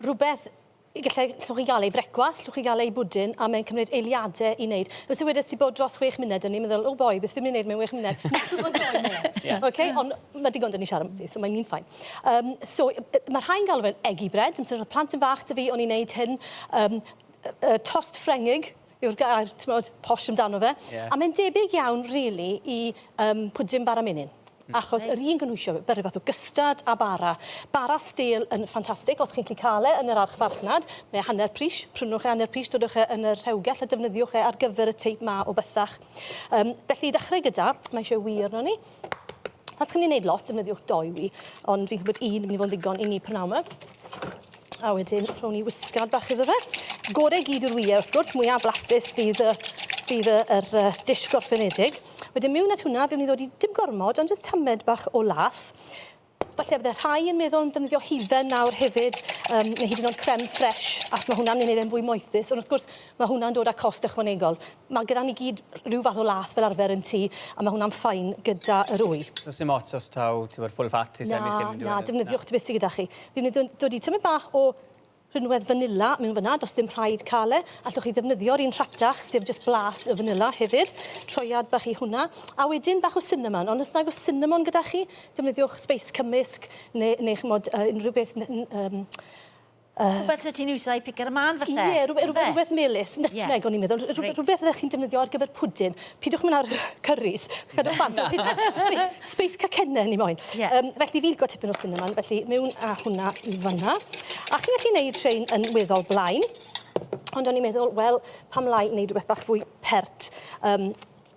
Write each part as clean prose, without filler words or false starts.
Rhywbeth gallai, llwch chi gael ei frecwast, llwch chi gael ei bwdin, a mae'n cymryd eiliadau i wneud. Os yw wedes ti bod dros 6 munud, o'n i'n meddwl, oh boy, beth fi'n mynd i wneud mewn 6 munud? Mae'n doi munud. Yeah. Okay? Ond mae digon 'da ni siarad ambiti, so mae'n un fine. So, mae rhai'n galw fe'n eggy bread, amser oedd plant yn fach 'da fi, o'n i'n neud hyn. Tost Ffrengig yw'r gair, t'mod, posh amdano fe. Yeah. A mae'n debyg iawn, really, i pwdin bara menyn. Achos yr un gynhwysion, fel rhyw fath o gystad a bara. Bara stêl yn ffantastig, os chi'n gallu cael e yn yr archfarchnad, mae e hanner pris, prynwch e hanner pris, dodwch e yn y rhewgell a defnyddiwch e ar gyfer y teip 'ma o bythach. Felly i ddechrau gyda, mae eisiau wy arnon ni. Os chi'n mynd i wneud lot, defnyddiwch doi wy, ond fi'n gwybod un yn mynd i fod yn ddigon i ni prynawn 'ma. A wedyn rhown ni wisgad bach iddo fe. Gore gyd yw'r wyau wrth gwrs, mwyaf blasus fydd y, fydd y, yr, uh, dish gorffenedig. Wedyn mewn at hwnna, fi'n mynd i ddod i dim gormod, ond jyst tamed bach o lath. Falle bydde rhai yn meddwl am defnyddio hufen nawr hefyd, neu hyd yn oed creme fraiche, achos mae hwnna'n mynd i wneud e'n fwy moethus, ond wrth gwrs mae hwnna'n dod â cost ychwanegol. Mae gyda ni gyd rhyw fath o lath fel arfer yn tŷ, a mae hwnna'n fine gyda yr wy. So sim ots os taw, ti'n gwbod, full fat neu semi-skimmed yw e? Na, na, defnyddiwch beth sydd gyda chi. Fi'n mynd i dod i tymed bach o Rhinwedd fanila mewn fan'na, does dim rhaid cael e. Allwch chi ddefnyddio'r un rhatach, sef jyst blas y fanila hefyd. Troiad bach i hwnna. A wedyn bach o cinnamon, ond os nag oes cinnamon gyda chi, defnyddiwch sbeis cymysg neu, neu chimod, unrhyw beth Rhywbeth lle ti'n iwso i picker y man falle? Ie, rhywbeth, rhywbeth, rhywbeth melys, nutmeg yeah. o'n i'n meddwl. Rhywbeth, right. rhywbeth ydych chi'n defnyddio ar gyfer pwdin. Pidwch mynd ar curries. Cadwch bant o'r hyn. Space cacennau ni moyn. Yeah. Felly fi'n licio tipyn o cinnamon, felly mewn â hwnna i fyna. A chi'n gallu neud rhein yn weddol blaen, ond o'n i'n meddwl, wel, pam lai wneud rhywbeth bach fwy pert.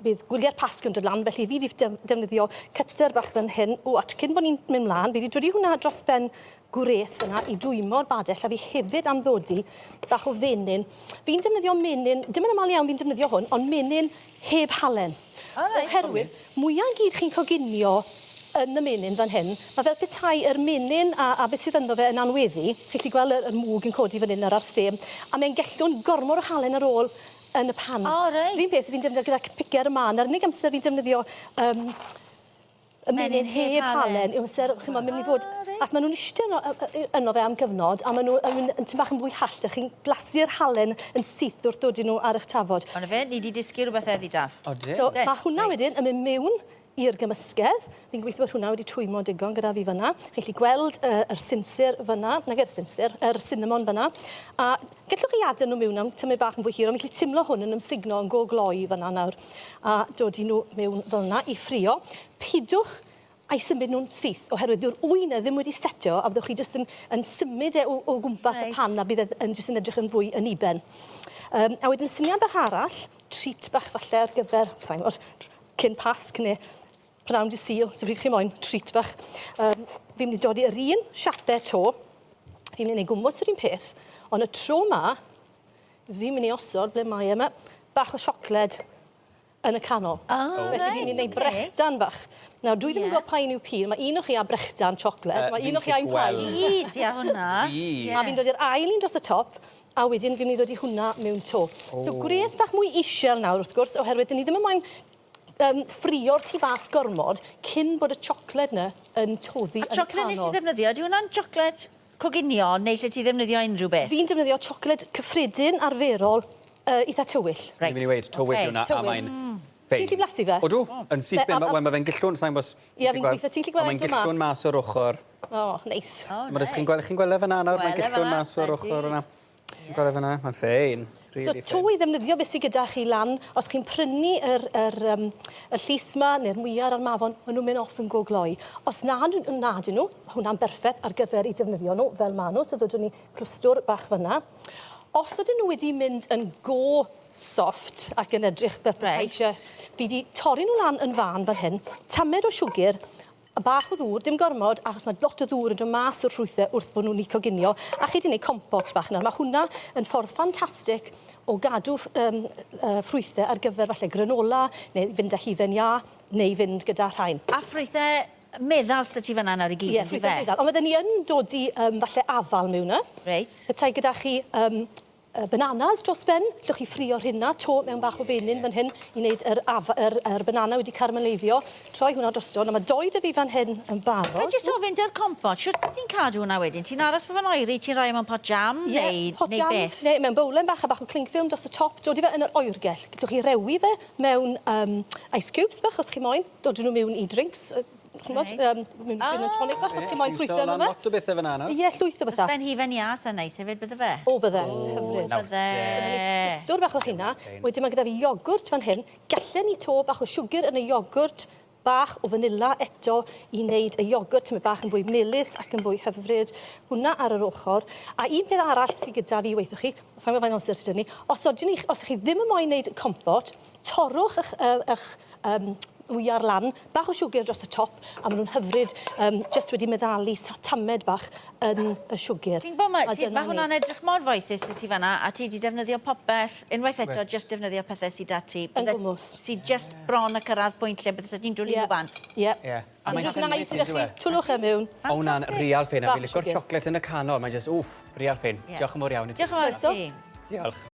Bydd gwyliau'r Pasg yn dod lan, felly fi wedi defnyddio cutter bach fan hyn. O, a cyn bod ni'n mynd mlaen, fi wedi dodi hwnna dros ben gwres fyna i dwymo'r badell, a fi hefyd am ddodi bach o fenyn. Fi'n defnyddio menyn, dim yn aml iawn fi'n defnyddio hwn, ond menyn heb halen. O reit. Oherwydd, mwya i gyd chi'n coginio yn y menyn fan hyn, ma' fel petai yr menyn a a beth sydd ynddo fe yn anweddu, chi'n gallu gweld y y mwg yn codi fan 'yn ar ar stêm, a mae'n gellwng gormod o halen ar ôl yn y pan. O reit. Yr un peth fi'n defnyddio gyda pice ar y mân, a'r unig amser fi'n defnyddio yym y menyn heb halen yw amser ch'mo' mynd i fod... Ah reit. ...as ma' nw'n ishte yno yno fe am gyfnod a ma' nw yn myn' yn tym bach yn fwy hallt a chi'n blasu'r halen yn syth wrth dodi nw ar 'ych tafod. O 'na fe, ni 'di dysgu rwbeth heddi Daff. Odyn. So ma' hwnna wedyn yn myn' miwn i'r gymysgedd. Fi'n gobeithio bod hwnna wedi twymo digon gyda fi fyna. Chi'n gallu gweld y yr sinsir fyna, nage'r sinsir, yr cinnamon fyna. A gellwch chi adel nhw miwn am tymed bach yn fwy hir, ond fi'n gallu timlo hwn yn ymsugno yn go gloi fyna nawr. A dodi nhw mewn fel yna i ffrio. Pidwch a'u symud nhw'n syth, oherwydd dyw'r wy 'na ddim wedi setio a byddwch chi jyst yn, yn symud e o, o gwmpas y pan a bydd e yn jyst yn edrych yn fwy yn uben. A wedyn syniad bach arall, treat bach falle ar gyfer, sa i'n gwybod, cyn Pasg neu prynawn dydd Sul, so pryd chi moyn, treat bach. Fi'n mynd i dodi yr un siape 'to, fi'n mynd i wneud gwmws yr un peth, ond y tro 'ma, fi'n mynd i osod ble mae e, ma' bach o siocled yn y canol. Ah, reit, Felly fi'n mynd i wneud brechdan bach. Nawr, dwi ddim yn gwybod pa un yw p'un. Mae un o chi â brechdan siocled, mae un o chi â un plaen. Fi sy â hwnna. Fi. A fi'n dod i'r ail un dros y top, a wedyn fi'n mynd i ddod i hwnna mewn 'to. So gwres bach mwy isiel nawr, wrth gwrs, oherwydd 'dyn ni ddim yn moyn ffrio'r tu fas gormod cyn bod y siocled 'na yn toddi yn y canol. A siocled nes ti ddefnyddio, ydy hwnna'n siocled coginio neu lle ti ddefnyddio unrhyw beth? Fi'n defnyddio siocled cyffredin arferol, eitha tywyll. Reit. Fi'n mynd i weud, tywyll yw hwnna, a mae'n ffein. Ti'n gallu blasu fe? Odw, yn syth bin, wel ma' fe'n gillwn, sa i'n gwbo os... Ie, fi'n gweithio, ti'n gallu gweld e'n dod mas? Mae'n gillwn mas o'r ochr. O, neis. O, neis. Chi'n gweld, chi'n gweld e fan'na nawr? Mae'n gillwn mas o'r ochr yna. Chi'n gweld e fan'na? Mae'n ffein. Rili So to i ddefnyddio beth sy gyda chi lan, os chi'n prynu yr, yr, um, y llys 'ma neu'r mwyar a'r mafon, maen nhw'n mynd off yn go gloi. Os na, na dyn nhw, ma' hwnna'n berffeth ar gyfer i defnyddio nhw fel maen nhw, so ddodwn ni clwstwr bach fan'na. Os ydyn nhw wedi mynd yn go soft ac yn edrych fel petai isie, fi 'di torri nhw lan yn fân fel hyn, tamed o siwgr, A bach o ddŵr, dim gormod, achos mae lot o ddŵr yn dod mas o'r ffrwythau wrth bod nhw'n eu coginio. A chi 'di wneud compost bach nawr. Mae hwnna yn ffordd ffantastig o gadw ffrwythau ar gyfer falle granola, neu fynd â hufen iâ, neu fynd gyda rhain. A ffrwythau meddal sy 'da ti fan'na nawr i gyd, yndyfe? Ie, ffrwythau meddal. Ond fydden ni yn dodi falle afal mewn 'na. Reit. Petai gyda chi bananas dros ben. Llwch chi ffrio rhina to mewn bach o fenyn fan hyn i wneud yr, af, yr, yr banana wedi carameleiddio. Troi hwnna drosto. Nawr mae doi 'da fi fan hyn yn barod. Ga i jyst ofyn 'da'r compot, shwt wyt ti'n cadw hwnna wedyn? Ti'n aros bod fe'n oeri, ti'n rhoi e mewn pot jam Ie, neu, pot neu jam, beth? Neu mewn bowlen bach a bach o cling film dros y top. Dodi fe yn yr oergell. Gallwch chi rewi fe mewn um, ice cubes bach os chi moyn. Dodi nhw mewn i drinks. Ch'mod, Reit. um, mewn gin and tonic bach os chi moyn llwytho arno fe. Lot o bethau fyna nawr. Ie, llwyth o Os bethau. ben hufen iâ, sa'n neis hefyd, bydde fe? O, bydde. Hyfryd. nawr Bydde. te. Stwr bach o hynna. Wedyn mae gyda fi iogwrt fan hyn. Gallen ni to bach o siwgr yn y iogwrt, bach o fanila eto i wneud y iogwrt tymed bach yn fwy melys ac yn fwy hyfryd. Hwnna ar yr ochr. A un peth arall sydd gyda fi weithio chi, os am faint o amser sydd 'da ni, os ydyn ni, os ych chi ddim yn moyn wneud compot, torrwch eich, eich um, mwyar lan, bach o siwgr dros y top, a maen nhw'n hyfryd, um, just wedi meddalu tamed bach yn y siwgr. Ti'n gwybod, mae, A ti, dyna mae ni. hwnna'n edrych mor foethus dy ti fanna, a ti wedi defnyddio popeth, unwaith eto, just defnyddio pethau sydd 'da ti. Yn gwmws. Sydd just bron a cyrraedd pwynt lle bydde ti'n dwlu Ie. nhw bant. Ie. Ie. A mae'n Unrhyw gnau sydd 'da chi, yndyw e? twlwch e mewn. O, hwnna'n Fantastic. real ffein. A Bach fi'n licio'r siwgr. chocolate yn y canol. Mae'n just, wff, real ffein. Ie. Diolch yn fawr iawn i ti. Diolch yn fawr i Croeso. ti. Diolch.